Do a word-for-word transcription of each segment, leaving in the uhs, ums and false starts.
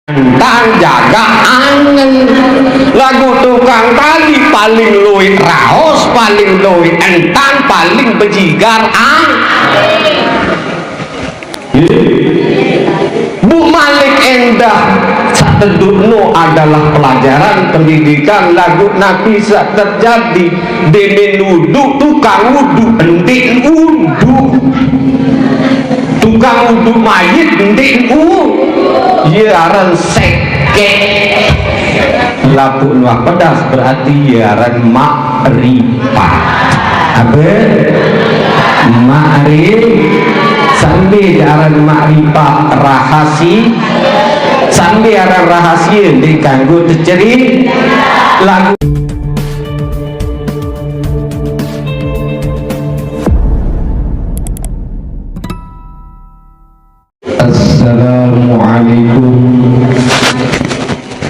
Entan jaga angen. Lagu tukang tali paling luwih raos, paling luwih entan, paling bejigar angen. Bu Malik endah, satedukno adalah pelajaran pendidikan lagu napi sak terjadi. Demen wudu, tukang wudu, endik wudu. Tukang wudu mayit, endik u. Ye aran sekek. Lapuk nuah pedas berarti ye aran makrifat. Ape? Makri. Sambil aran makrifat rahasi. Sambil aran rahasia, endik kanggo teceri lagu. Assalamualaikum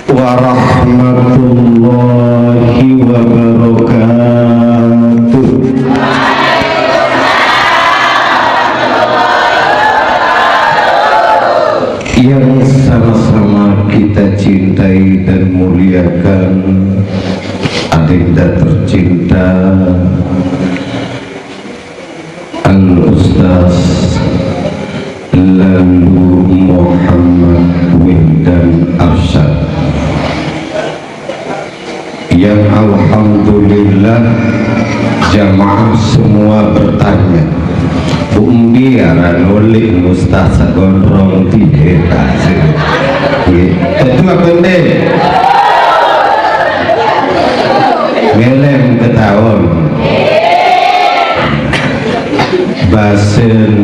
warahmatullahi wabarakatuh. Yang sama-sama kita cintai dan muliakan, adinda tercinta, Al-Ustaz Lalu Muhammad Wildan Arsyad, yang alhamdulillah jamaah semua bertanya, "Bu, embi aran ulik Ustaz Sagondrong tihe?" Nggih. Tetu apa nggih? Ngelem ketaun. Basen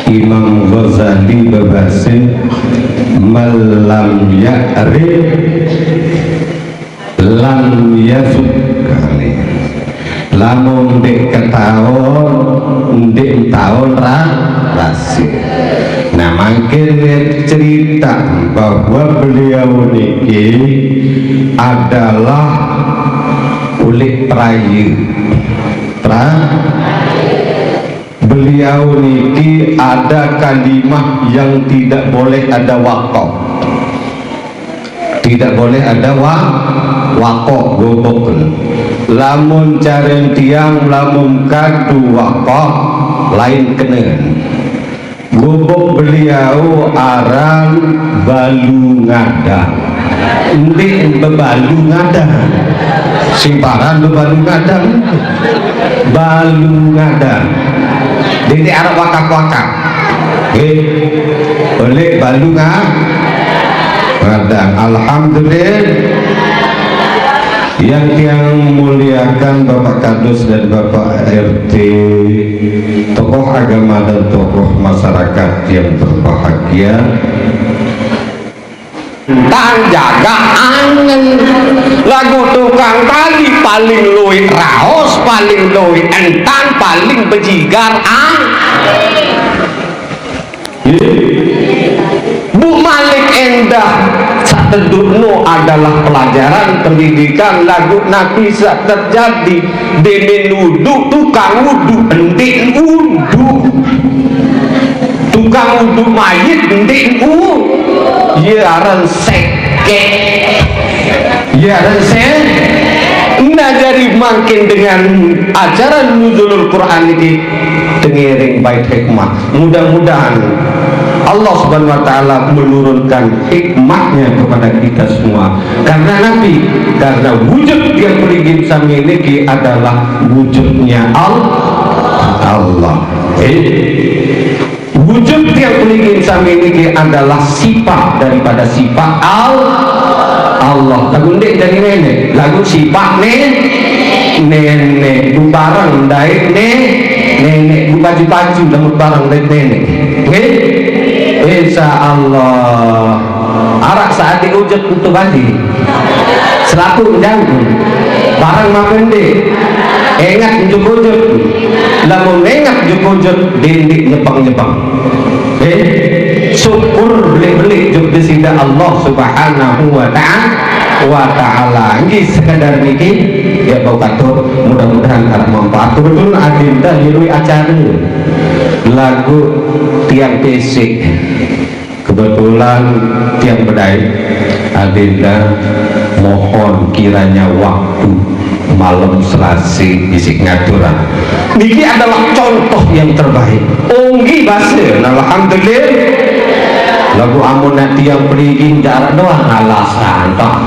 Imam Ghazali bebase, "Man lam ya'rif lam yazuk." Lamun ndeq ketaun, ndeq taun ra-, rase. Nah, mangkin cerita bahwa beliau niki adalah ulik praye. Pra-, beliau niki ada kalimah yang tidak boleh ada wakaf. Tidak boleh ada wa-, wakaf, gubuk. Lamun caren tiang, lamun kadu wakaf, lain kenen. Gubuk beliau aran Balu Ngadang. Ndeq bebalu ngadang. Sing paran bebalu ngadang. Balu Ngadang. Dene arep wakaf-wakaf. Nggih. Oleh Balu Nga-, Ngadang. Alhamdulillah. Yang tiang muliakan Bapak Kadus dan Bapak R T, tokoh agama dan tokoh masyarakat yang berbahagia. Entan jaga angen. Lagu tukang tali paling luwih raos, paling luwih entan, paling bejigar angen. Bu Malik endah, satedukno adalah pelajaran pendidikan lagu napi sak terjadi. Demen wudu, tukang wudu, endik wudu. Tukang wudu mayit, endik u-, ye aran sekek. Ye aran se-, nah, jadi mangkin dengan acara Nuzulul Quran niki tengiring bait hikmah. Mudah-mudahan Allah Subhanahu wa Ta'ala menurunkan hikmahnya kepada kita semua. Karena napi? Karena wujud tiang pringgih sami niki adalah wujudnya Al-, Allah. Eh, wujud tiang pringgih sami niki adalah sifat daripada sifat Al-, Allah. Lagu ndeq jadi nenek, lagu sifat ne-, nenek. Bu bareng dait ne-, nenek. Bu baju-baju lamun bareng dait nenek. Nggih? Insya Allah. Araq saq adeq ujut entu bali. Selapuq njangkung. Bareng mapende. Engat njuk ujut. Lamun engat njuk ujut, dendeq nyepeng-nyepeng. Eh, syukur beleq-beleq juk Deside Allah Subhanahu wa ta'a-, wa ta'ala. Nggih, sekadar niki, ya, bau katur, mudah-mudahan araq manfaat. Kebetulan adinda liru acare lagu tiang pesek. Kebetulan tiang bedait, Adinda, mohon kiranya waktu malam Selasa bisa ngaturan. Niki adalah contoh yang terbaik. Onggi basa, alhamdulillah. Lagu amun nak tiang peligin jarak doang alasan tak.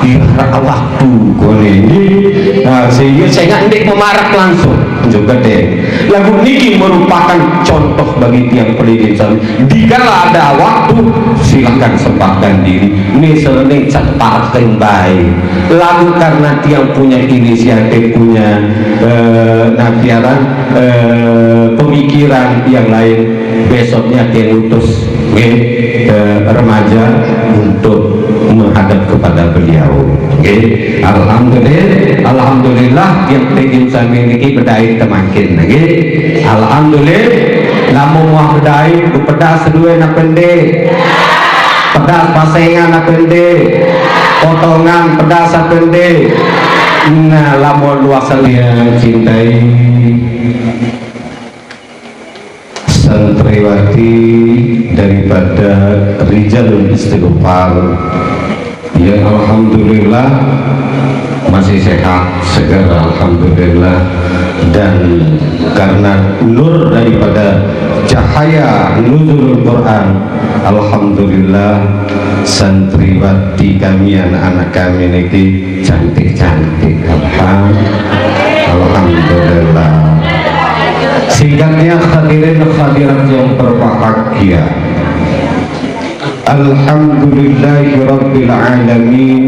Iya, waktu kau ini. Nah, sehingga saya ingat ndik pemarak langsung juga deh. Lagu niki merupakan contoh bagi tiang peligin sami. Dikala ada waktu, silahkan sempatkan diri. Misalnya cat parkeng baik. Lagu karena tiang punya inisiatif, punya eh, nafiaran eh, pemikiran yang lain. Besoknya tiang utus, nggih, ke remaja untuk menghadap kepada beliau. Nggih. Alhamdulillah, alhamdulillah, tiang peligin sami niki bedait temangkin, nggih. Alhamdulillah, lamun muah bedait, bepedas dua napa ndik? Pedas pasengan napa ndik? Potongan pedas napa ndik? Nah, lamun luas yang cintai. Santriwati daripada Rijalul Istighfar yang alhamdulillah masih sehat, segar, alhamdulillah. Dan karena nur daripada cahaya nuzulul Quran, alhamdulillah, santriwati kami, anak-anak kami niki cantik-cantik. Alham-, alhamdulillah. Singkatnya, hadirin hadirat yang berbahagia, alhamdulillahirabbil alamin,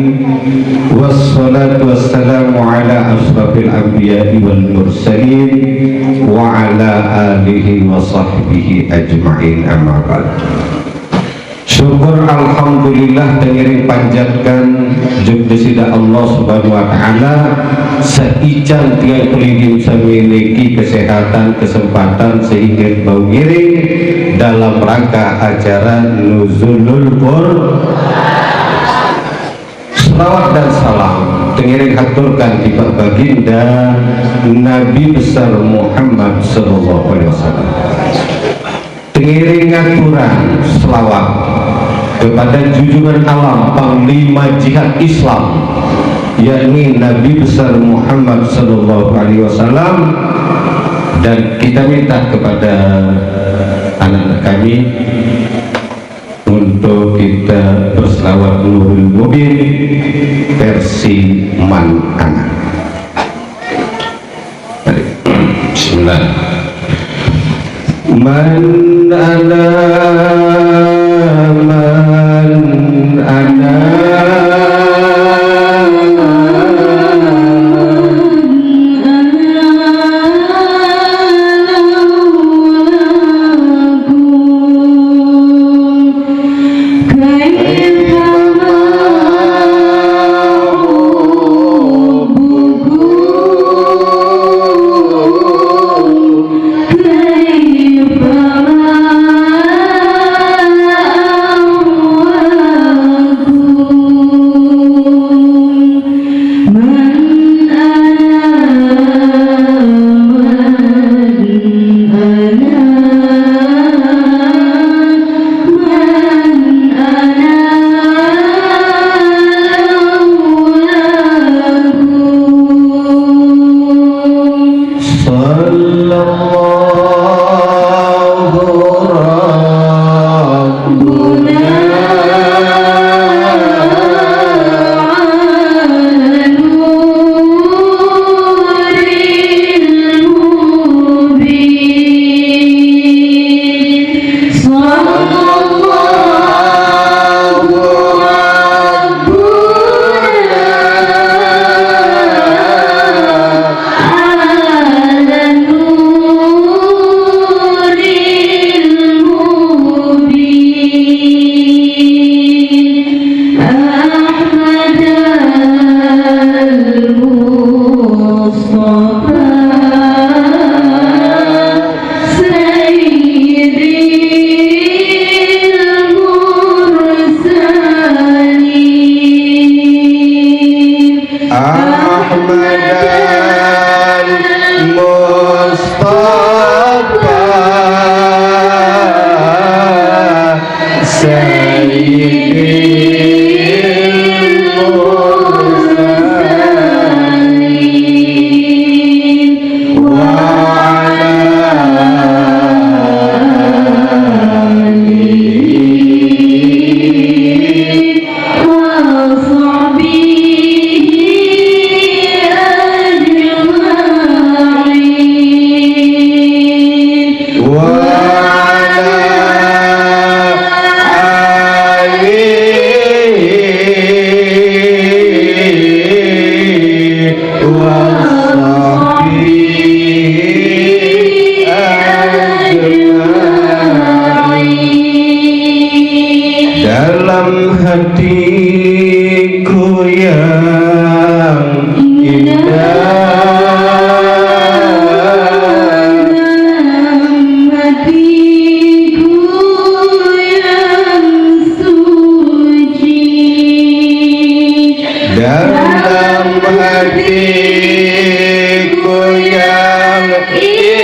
wassalatu wassalamu ala asrafil anbiya'i wal mursalin, wa ala alihi wa sahbihi ajma'in, amma ba'd. Syukur alhamdulillah tengiring panjatkan jug Sida Allah Subhanahu wa Ta'ala, saican tiang peligin sami niki kesehatan, kesempatan sehingga bau ngiring dalam rangka acara Nuzulul Quran. Selawat dan salam tengiring haturkan tiba baginda Nabi besar Muhammad sallallahu alaihi wasallam. Tengiring ngaturan selawat kepada junjungan alam, panglima jihad Islam, yakni Nabi besar Muhammad sallallahu alaihi wasallam, dan kita minta kepada anak-anak kami untuk kita berselawat Nurul Mubin versi Man Ana. Bismillah. Man ana, man ana. Hatiku yang indah, dalam hatiku yang suci, dalam hatiku yang indah,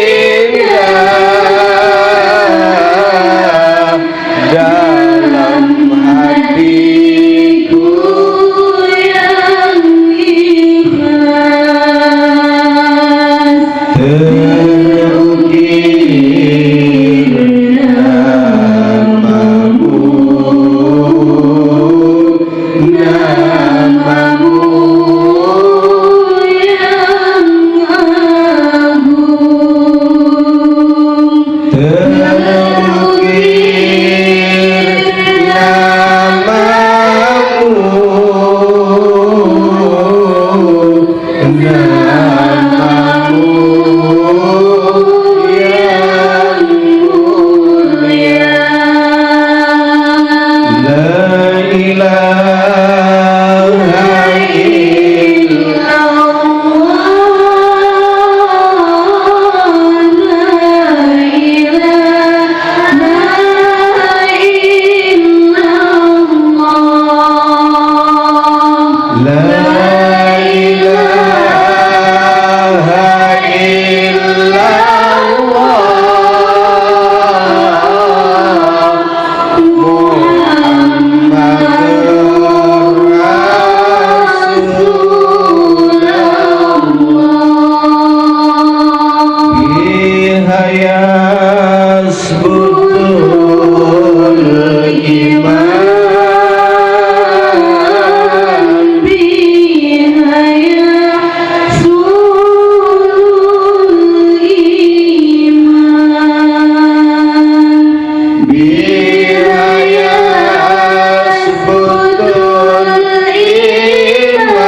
dalam hatiku yang ikhlas, terukir namamu, namamu yang agung. Terukir namamu, namamu yang mulia. La ilaha illallah, la ilaha illallah, la ilaha illallah, Muhammadur Rasulullah. Biha yasbutul iman, biha yasbutul iman, biha yasbutul iman,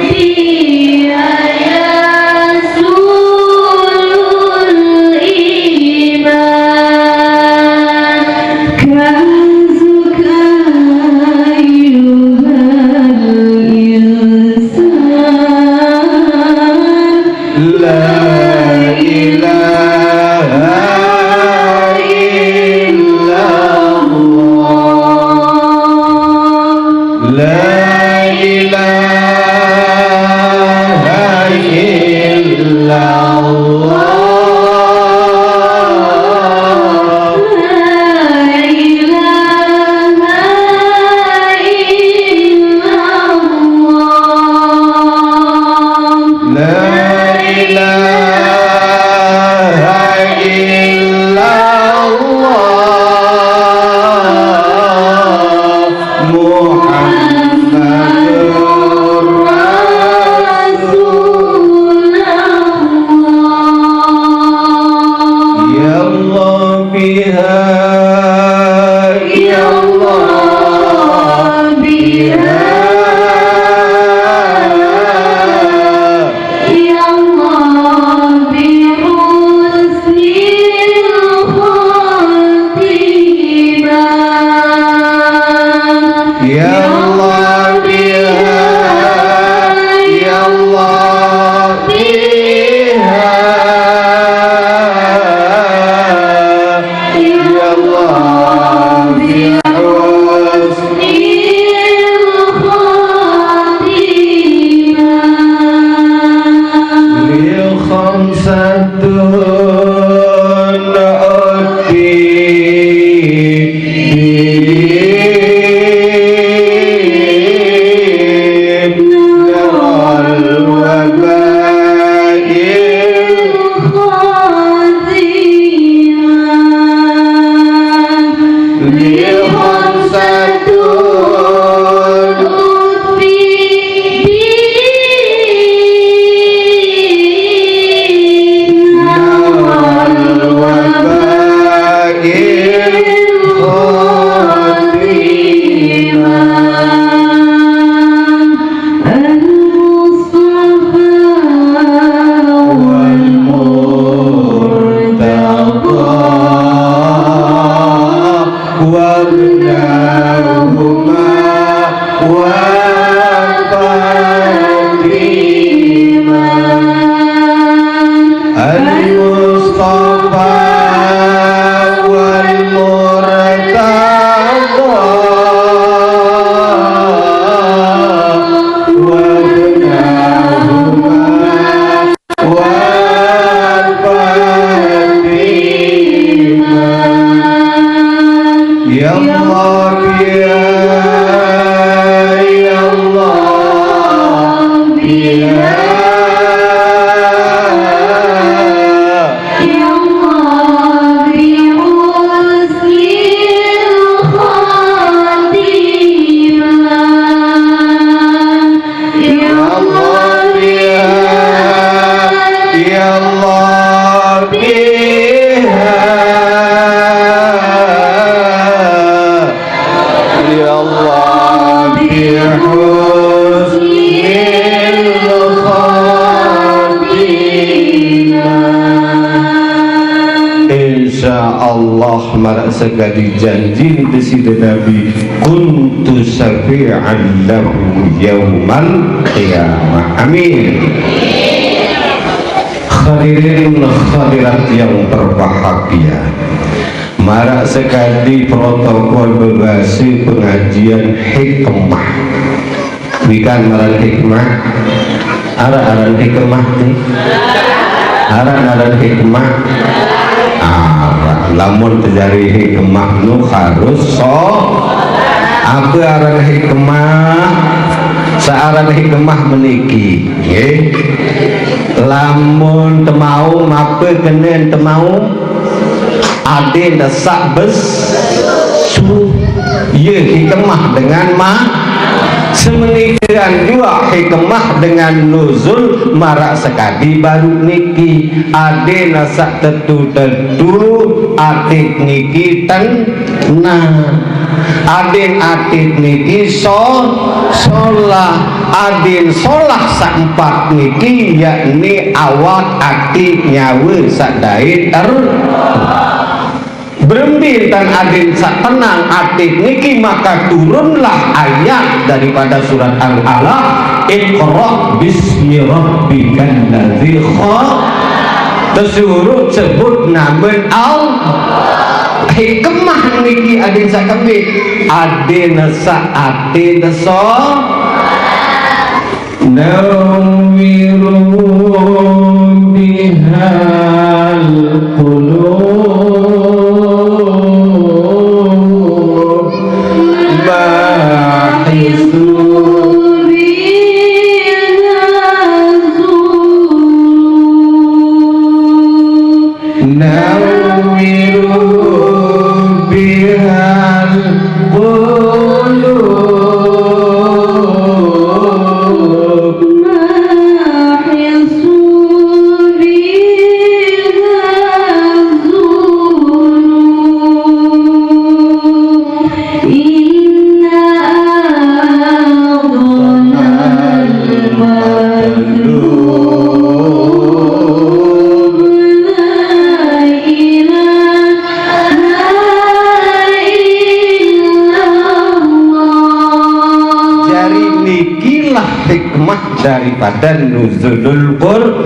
biha yasbutul iman. Kanzuka ayyuhal insan, la ilaha illallah, la ilaha illallah, la ilaha illallah, la ilaha illallah, Muhammadur Rasulullah. Ya Allah, biha, ya Allah, biha, ya Allah, bi husnil khatimah. Ya Allah, biha, ya Allah, biha, ya Allah, bi husnil khatimah. Li khamsatun uddi وابناهما وفاطمة. المصطفى والمرتضى وابناهما وفاطمة. يا الله بها، يا الله بها. يا الله بحسن الخاتمة. يا الله بها، يا الله بها. يا الله بحسن الخاتمة. Insya Allah, maraq sakadi janjin Deside Nabi, "Kuntu syafi'an lahu yaumal qiyamah." Amin. Hadirin hadirat yang berbahagia, maraq sakadi protokol bebase pengajian hikmah. Wikan aran hikmah? Araq aran hikmah ni? Araq aran hikmah? Araq. Lamun tejari hikmah nu harus so-, ape aran hikmah? Saq aran hikmah meniki, nggih. Lamun temaum, ape kenen temaum? Aden saq bes-, su-, ye hikmah dengan ma-, semenikian juaq hikmah dengan nuzul maraq sekadi baruq niki. Aden saq tetu-tetu atit niki ten-, nah. Aden atit niki so-, solah. Aden solah saq empat niki, yakni awak, ati, nyawe saq dait er-, berembe ntan aden saq tenang atit niki, maka turunlah ayat daripada surat Al-Alaq, "Iqra bismi rabbikal ladzi khalaq." Tesuruh sebut namen Allah. Hikmah niki aden saq kembe? Aden saq atit so-, Nawwiru bihal qulub, mahisu Nawwiru bihal qulub. Jari nikilah hikmah daripada nuzulul Qur-,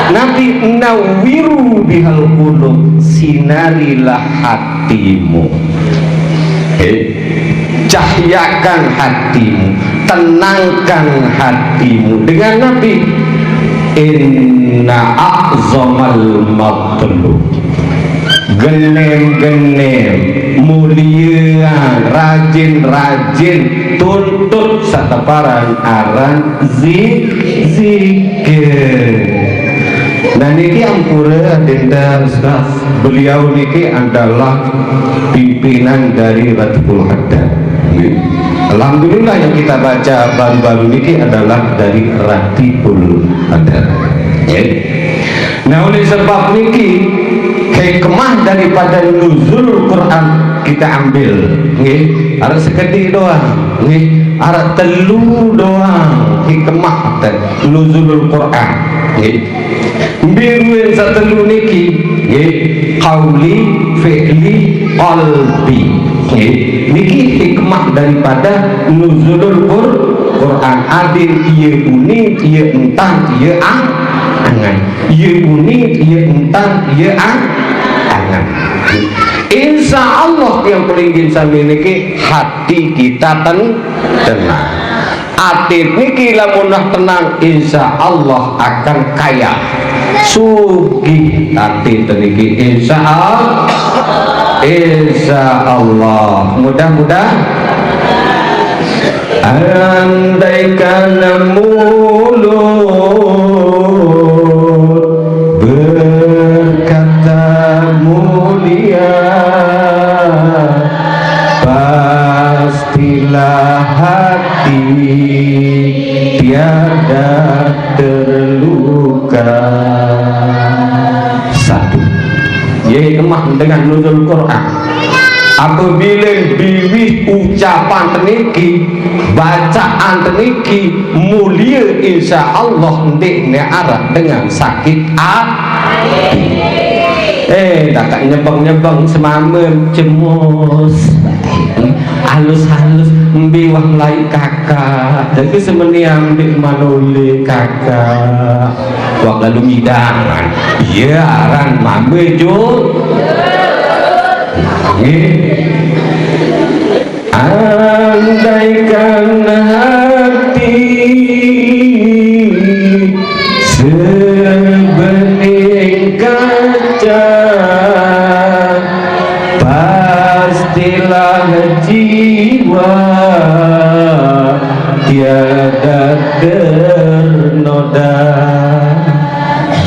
Nabi, "Nawwiru bihal qulub," sinarilah hatimu. Eh, cahyakan hatimu, tenangkan hatimu dengan Nabi. Inna a'zamal matlub, genem-genem, muliean, rajin-rajin tuntut saq teparan aran zi-, zikir. Nah, niki ampure adinda Ustaz, beliau niki adalah pimpinan dari Ratibul Haddad. Nggih. Alhamdulillah, yang kita baca baru-baru niki adalah dari Ratibul Haddad. Nggih. Nah, oleh sebab niki, hikmah daripada nuzul Quran kita ambil, nggih. Araq sekediq doang, nggih. Araq telu doang hikmah te-, nuzulul Quran, nggih. Mbe ruen saq telu niki, nggih. Qauli, fi'li, qalbi. pada nuzulul Qur-, Quran. Adin ieu buni, ieu entan, ieu ang-, angan. Ieu buni, ieu entan, ieu ang-, angan. Insya Allah, tiang pelinggih sami niki, hati kita ten-, tenang. Ati niki lamun udah tenang, insya Allah akan kaya. Sugih ati niki, insya Allah. Insya Allah. Mudah-mudahan. Andaikan mulut berkata mulia, pastilah hati tiada terluka. Satu. Ye kemah dengan nuzul Quran. Apabila biwih ucapan teniki, bacaan teniki mulia, insya Allah ndik ne arah dengan sakit hati. Eh, dakak nyebeng-nyebeng semamen cemus. Halus-halus mbiwah melai kakak. Jadi semeniang ndik manuli kakak. Wak lalu midangan. Iya aran mame jo. Nggih. Andaikan hati sebening kaca, pastilah jiwa tiada ternoda.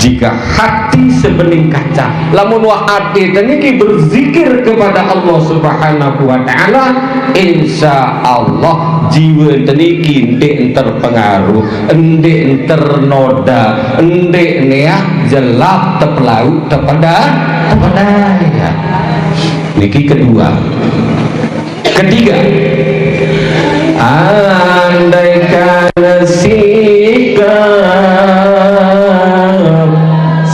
Jika hati sebening kaca, lamun wah ati teniki berzikir kepada Allah Subhanahu wa Ta'ala, insya Allah jiwa teniki ndik terpengaruh, ndik ternoda, ndik neah jelap tepelau tepeda-, tepedaya. Niki kedua. Ketiga, andaikan sikap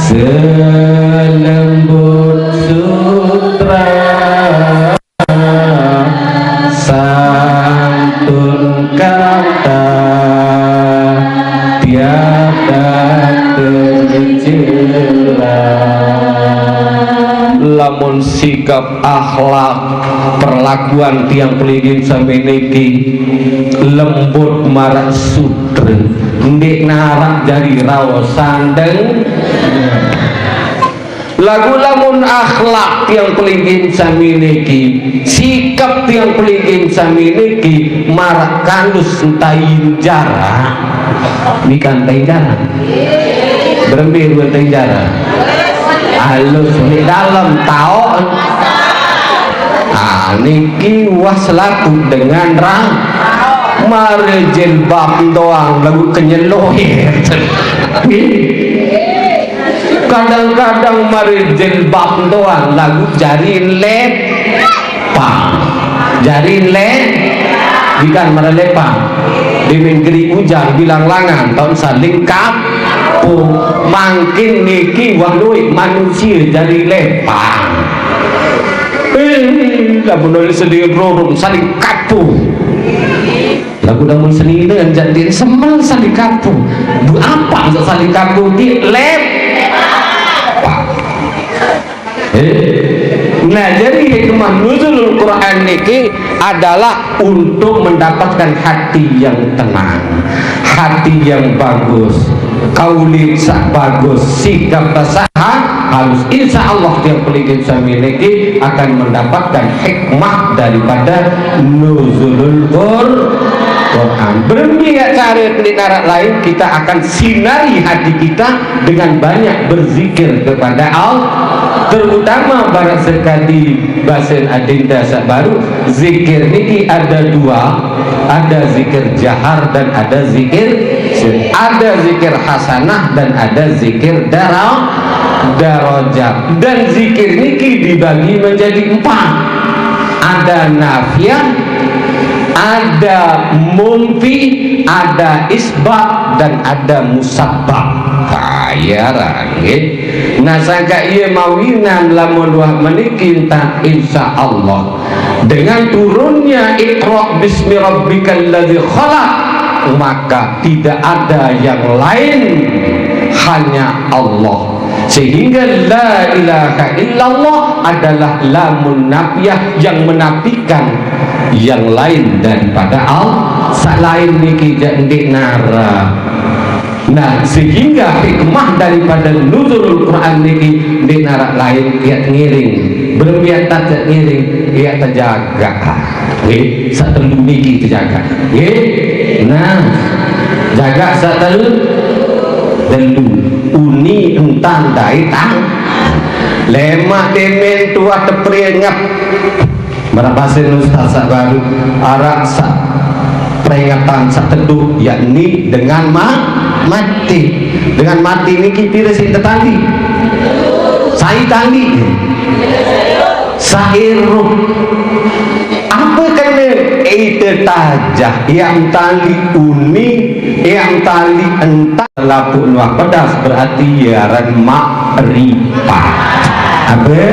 selembut sutra, santun kata tiada tercela. Lamun sikap, akhlak, perlakuan tiang pelinggih sami niki lembut marak sutra, ndik narak jari raosan deng. Lagu lamun akhlak tiang pelinggih sami niki, sikap tiang pelinggih sami niki marak kalus entain jara. Niki entain jara. Berembe dua entain jara. Halus di dalam tao. Ah, niki wah selaku dengan rang. Mare jilbab doang lagu kenyeloh. Kadang-kadang mari jilbab doang lagu jari lepang. Jari le-, ikan mari lepang. Di negeri ujan bilang langan tahun saling kampung. Mangkin niki wah luwih manusia jari lepang. Eh, lamun nulis sedih rurung saling kampung. Lagu lamun senina jadin semel sandi kampung. Bu apa maksud sandi kampung di lep? Eh. Nah, jadi hikmah nuzulul Quran niki adalah untuk mendapatkan hati yang tenang, hati yang bagus, kaulid sah bagus, sikap sah halus. Insya Allah tiang pelinggih sami niki akan mendapatkan hikmah daripada nuzulul Qur-, Quran. Berembe cara di narak lain kita akan sinari hati kita dengan banyak berzikir kepada Allah. Terutama barak sekali basen adinda sabaru, zikir niki ada dua, ada zikir jahar dan ada zikir sir. Ada zikir hasanah dan ada zikir dara-, darajat. Dan zikir niki dibagi menjadi empat. Ada nafiah, ada mumpi, ada isbat, dan ada musabbab. Kaya ranggit. Nah, sangka iya mawinan lamun wah meniki entah insya Allah. Dengan turunnya Iqra bismi rabbikal ladzi khalaq, maka tidak ada yang lain, hanya Allah. Sehingga la ilaha illallah adalah lamun nafiyah yang menafikan yang lain daripada Allah. Selain niki jak ndik nara. Nah, sehingga hikmah daripada nuzulul Quran niki ndik nara lain, iat ngiring. Berembiat tak ngiring, iat terjaga. Nggih, satellu niki terjaga. Nggih. Nah, jaga satellu, tellu. Uni, entan, dai, tang. Lemak demen tua teperingat. Maraq basen ustaz saq baruq, araq saq peringatan saq teduh, yakni dengan ma-, mati. Dengan mati niki pire sing tetandi? Sai tandi? Sai roh. Ape kene ite tajah, yang tali uni, yang tali entan? Lapuq luah pedas berarti ye aran makrifat. Ape?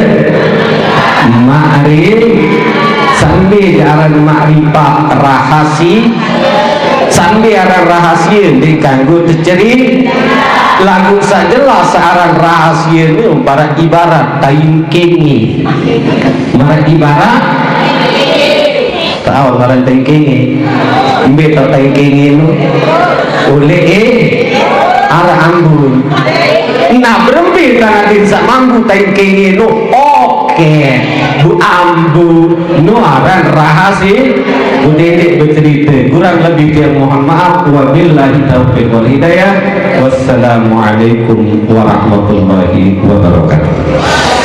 Makri-, sambil aran makrifat rahasi-, sambil aran rahasie ndeq kanggo teceri-, laguq saq jelas aran rahasie ni maraq ibarat taing kenge. Maraq ibarat, taoq maraq taing kenge. Mbe taoq taing kenge no? Oleq, eh, araq ambu. Nah, berembe tanadin saq mambu taing kenge no? Oke, bu ambu no aran rahasie. Udah dek becerita. Kurang lebih tiang mohon maaf. Wabillahi taufiq wal hidayah. Wassalamualaikum warahmatullahi wabarakatuh.